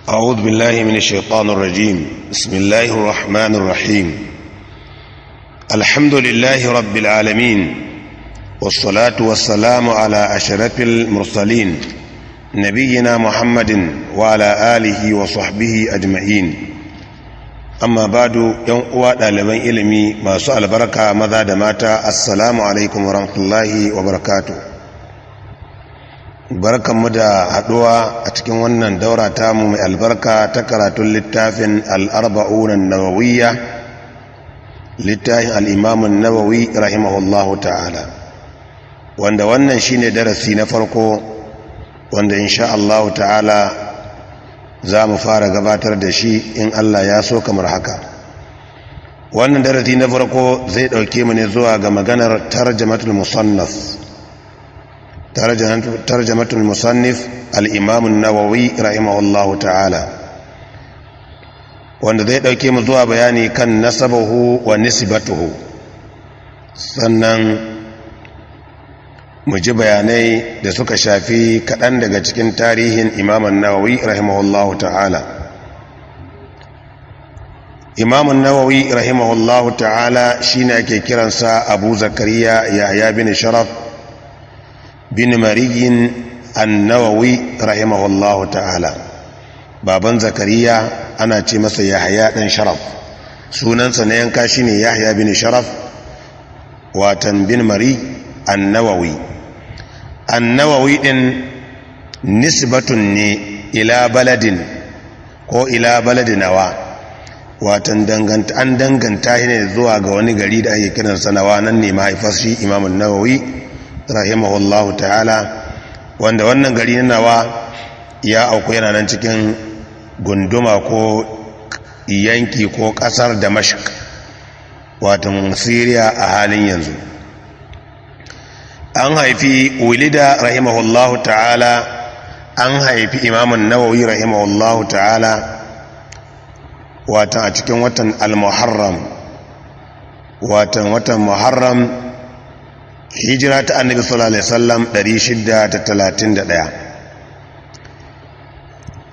أعوذ بالله من الشيطان الرجيم. بسم الله الرحمن الرحيم. الحمد لله رب العالمين، والصلاة والسلام على أشرف المرسلين، نبينا محمد وعلى آله وصحبه أجمعين. أما بعد، يوم ɗaliban ilimi masu albarka maza da mata، السلام عليكم ورحمة الله وبركاته. Barkanmu da haɗuwa a cikin wannan daura tamu mai albarka ta karatun littafin Al'arba'un Nawawiyya, littafin Al'imamun Nawawi رحمه الله تعالى، wanda wannan shine darasi na farko wanda insha Allah ta'ala za mu fara gabatar da shi in Allah ya so kamar haka. Wannan darasi na farko zai ɗauke mu ne zuwa ga maganar ترجمة المصنف الإمام النووي رحمه الله تعالى، wanda zai ɗauke mu zuwa bayani kan نسبه ونسبته، sannan mu ji bayanai da suka shafi kaɗan daga cikin tarihin Imamun Nawawi رحمه الله تعالى. Imamun Nawawi رحمه الله تعالى shine ake kiransa Abu Zakariya Yahya bin Sharaf bin Mariyin Annawawi رحمه الله تعالى. Baban Zakariya ana ce masa Yahya dan Sharaf. Sunansa na yanka shine Yahya bin Sharaf watan bin Mari Annawawi. Annawawi din نسبة ne إلى بلد ko إلى بلد Nawa، watan danganta an danganta ne zuwa ga wani gari da ake kiransa Nawa. Nan ne mahaifar shi Imamun Nawawi رحمه الله تعالى، wanda wannan gari na Nawa ya auku yana nan cikin gunduma ko yanki ko kasar Damashq, watan Syria a halin yanzu. An haifi ولد رحمه الله تعالى، an haifi Imamun Nawawi رحمه الله تعالى watan a cikin watan Al-Muharram, watan watan Muharram, hijira ta Annabi صلى الله عليه وسلم 631.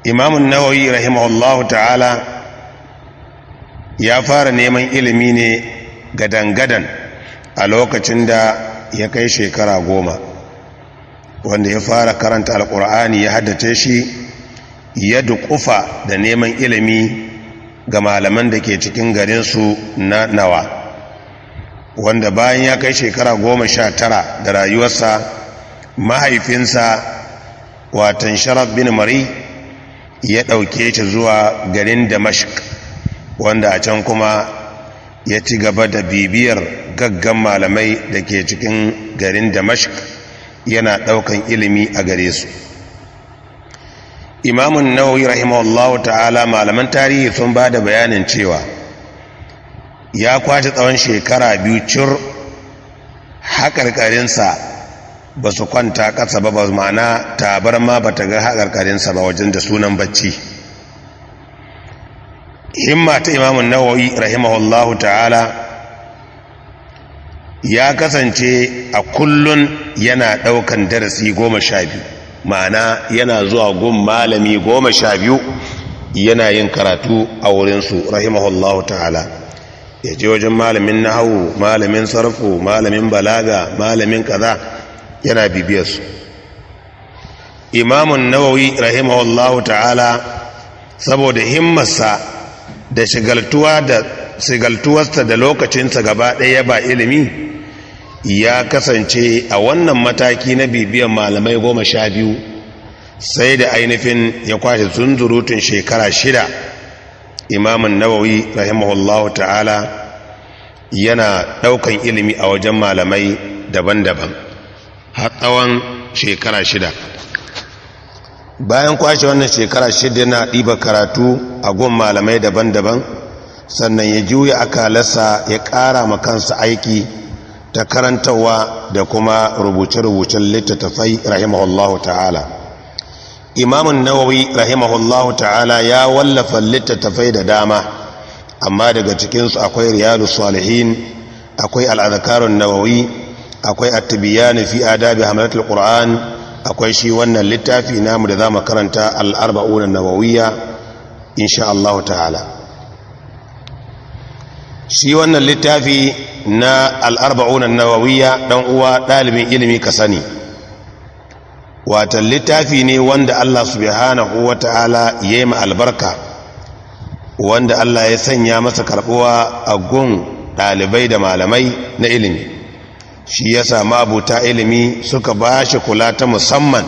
Imamun Nawawi رحمه الله تعالى ya fara neman ilimi ne gadan-gadan a lokacin da ya kai shekara 10، wanda ya fara karanta Alkur'ani ya haddace shi, ya dukufa da neman ilimi ga malaman da ke cikin garinsu na Nawa, wanda bayan ya kai shekara 19 da rayuwarsa, mahaifinsa watan Sharaf bin Mari ya ɗauke shi zuwa garin Damashq, wanda a can kuma ya ci gaba da bibiyar gaggan malamai da ke cikin garin Damashq, yana ɗaukan ilimi a gare su. Imamun Nawawi رحمه الله تعالى، malaman tarihi sun ba da bayanin cewa ya kwace tsawon shekara 2 cur haƙarƙarinsa ba su kwanta ƙasa ba, ba ma'ana tabarma ba ta ga haƙarƙarinsa ba wajen da sunan bacci. Himma ta Imamun Nawawi رحمه الله تعالى، ya kasance a kullun yana ɗaukan darasi 12, ma'ana yana zuwa gun malami 12 yana yin karatu a wurinsu رحمه الله تعالى. Ya je wajen malamin nahawu, malamin sarfu, malamin balaga, malamin kaza, yana bibiyarsu. Imamun Nawawi رحمه الله تعالى, saboda himmarsa da shigaltuwa da shigaltuwarsa da lokacinsa gaba ɗaya ba ilimi, ya kasance a wannan mataki na bibiyan malamai 12, sai da ainihin ya kwashe zunzurutun shekara 6 Imamun Nawawi رحمه الله تعالى yana ɗaukan ilimi a wajen malamai daban-daban har tsawon shekara 6. Bayan kwashe wannan shekara 6 yana ɗiba karatu a gun malamai daban-daban, sannan ya juya akalarsa ya ƙara ma kansa aiki ta karantarwa da kuma rubuce-rubucen littattafai رحمه الله تعالى. Imamun Nawawi رحمه الله تعالى ya wallafa littattafai da dama, amma daga cikinsu akwai Riyadu Salihin, akwai Al'adhakarun Nawawi, akwai At-Tibyan fi Adabi Hamalatul Qur'an, akwai shi wannan littafi namu da zamu karanta, Al-Arba'un Nawawiyya. insha Allah ta'ala. Shi wannan littafi na al-arba'un an-nawawiyya, dan uwa dalibin ilimi ka sani, wata littafi ne wanda Allah subhanahu wata'ala ya yi albarka, wanda Allah ya sanya masa karbuwa a gun dalibai da malamai na ilimi. Shi ya samu abuta ilimi suka ba shi kula ta musamman,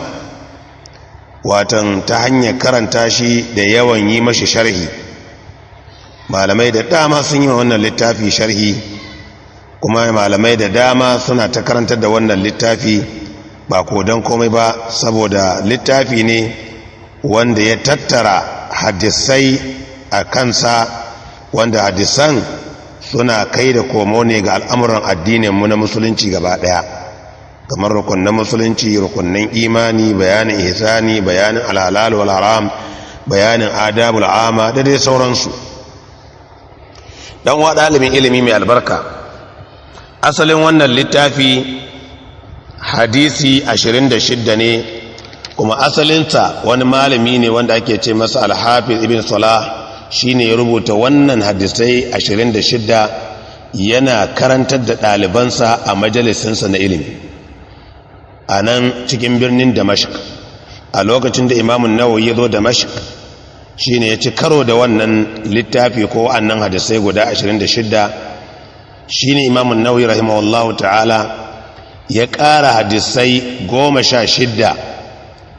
watan ta hanyar karanta shi da yawan yi mashi sharhi. Malamai da dama sun yi wannan littafi sharhi, kuma malamai da dama suna ta karantar da wannan littafi, ba ko don komai ba saboda littafi ne wanda ya tattara hadisai a kansa, wanda hadisan suna kai da komo ne ga al'amuran addininmu na musulunci gaba ɗaya, kamar rukunin musulunci, rukunin imani, bayanin ihsani, bayanin alhalal wal haram, bayanin adabul ama da dai sauransu. Dan wa ɗalibin ilimi mai albarka, asalin wannan littafi hadisi 26 ne, kuma asalinsa wani malami ne wanda ake ce masa Al-Hafiz Ibn Salah, shine ya rubuta wannan hadisai 26, yana karantar da ɗalibansa a majalisinsa na ilimi a nan cikin birnin Damashq. A lokacin da Imamun Nawawi ya zo Damashq, shine ya ci karo da wannan littafi ko wa'annan hadisai guda 26. Shine Imamun Nawawi rahimahullahu ta'ala ya ƙara hadisai 16,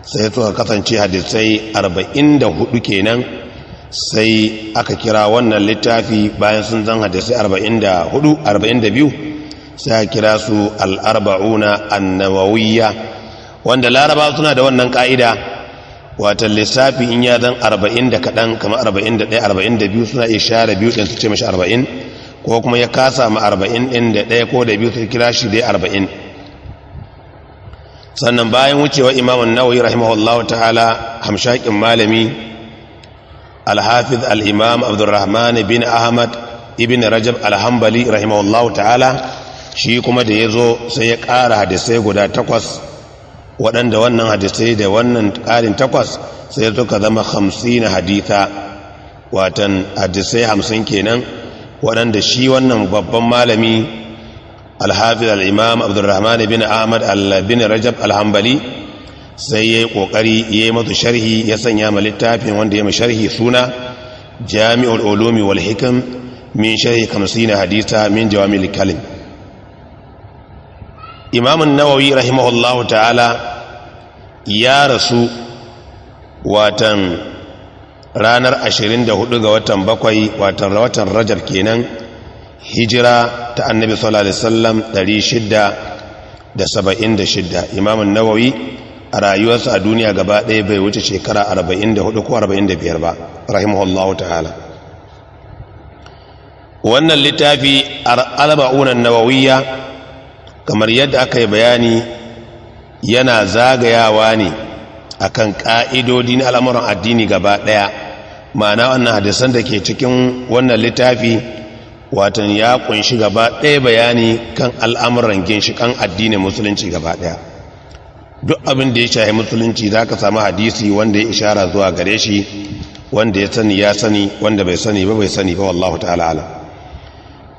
sai suka kasance hadisai 44 kenan. Sai aka kira wannan littafi, bayan sun zan hadisai 44, 42, sai aka kira su al-arba'una an-nawawiyya, wanda Laraba suna da wannan ka'ida, wata lissafi in ya zan 40 da kaɗan, kamar 41, 42, suna iya share biyu ɗin su ce mashi 40, ko kuma ya kasa ma 40 ɗin da ɗaya ko da biyu, su kira shi dai 40. Sannan bayan wucewa Imamun Nawawi rahimahullahu ta'ala, hamshakin malami Alhafiz Al'imam Abdurrahman bin Ahmad ibn Rajab Alhambali rahimahullahu ta'ala, shi kuma da ya zo sai ya ƙara hadisai guda 8, waɗanda wannan hadisai da wannan ƙarin 8 sai suka zama 50 haditha, watan hadisai 50 kenan, waɗanda shi wannan babban malami Alhafiz Al'imam Abdurrahman bin Ahmad bin Rajab Alhambali sai ya yi ƙoƙari ya yi masu sharhi, ya sanya ma littafin wanda ya ma sharhi suna Jami'ul Ulumi wal Hikam min sharhi 50 haditha min jawami'il kalim. Imamun Nawawi rahimahullahu ta'ala ya rasu watan ranar 24 ga watan 7, watan watan Rajab kenan, hijira ta Annabi sallallahu alaihi wasallam 676. Imamun Nawawi a rayuwarsa a duniya gaba ɗaya bai wuce shekara 44 ko 45 ba, rahimahullahu ta'ala. Wannan littafi Arba'unan Nawawiyya, kamar yadda aka yi bayani, yana zagayawa ne akan ƙa'idodi na al'amuran addini gaba ɗaya. Ma'ana, wannan hadisan da ke cikin wannan littafi, watan ya kunshi gaba ɗaya bayani kan al'amuran ginshiƙan addinin musulunci gaba ɗaya. Duk abin da ya shahi musulunci za ka samu hadisi wanda ya ishara zuwa gare shi. Wanda ya sani ya sani, wanda bai sani ba bai sani ba, wallahu ta'ala alam.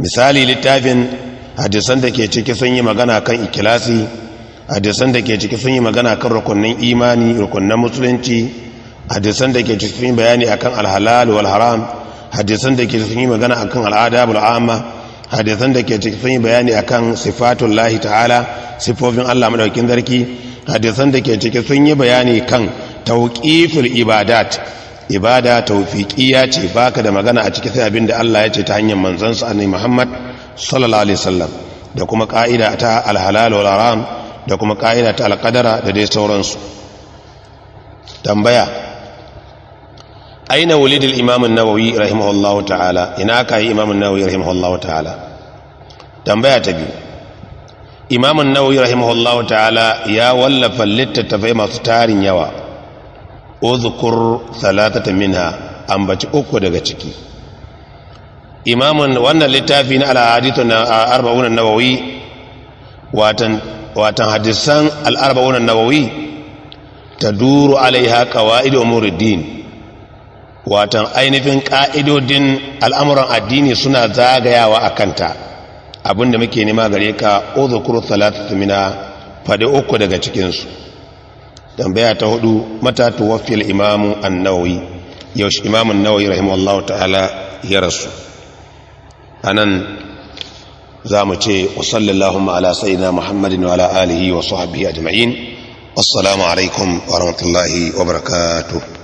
Misali, littafin hadisan da ke ciki sun yi magana kan ikilasi, hadisan da ke ciki sun yi magana kan rukunin imani, rukunin musulunci, hadisan da ke ciki sun yi bayani akan alhalal wal haram, hadisan da ke ciki sun yi magana akan al'adabul amma, hadisan da ke ciki sun yi bayani akan sifatullahi ta'ala, sifofin Allah madaukin sarki, hadisan da ke ciki sun yi bayani kan tawqiful ibadat, ibada tawfiqiyya ce, baka da magana a ciki sai abin da Allah ya ce ta hanyar manzon sa Annabi Muhammad sallallahu alaihi wasallam, da kuma ka'ida ta alhalal wal haram, da kuma ka'ida ta alqadara, da dai sauransu. Tambaya: aina wulid al-imam an-Nawawi rahimahullahu ta'ala? Ina ka yi Imam an-Nawawi rahimahullahu ta'ala? Tambaya ta biyu: Imam an-Nawawi rahimahullahu ta'ala ya wallafa littattafai masu tarin yawa. Uzkur thalathata minha, ambaci uku daga ciki. Imamun wannan littafi na al-hadithu na arba'un an-Nawawi, watan hadisan al-arba'un an-Nawawi, taduru alaiha qawaid umuruddin. Watan ainihin ƙa'idodin al'amuran addini suna zagayawa a kanta. Abinda muke nema gare ka, udhkur thalathatu mina, fadi uku daga cikinsu. Tambaya ta hudu, mata tuwaffi al-imamu an-Nawawi? Yaushe Imamu an-Nawawi rahimahullahu ta'ala ya rasu? Anan za mu ce wa sallallahu ala sayyidina Muhammadin wa ala alihi wa sahbihi ajma'in. Assalamu alaikum wa rahmatullahi wa barakatuh.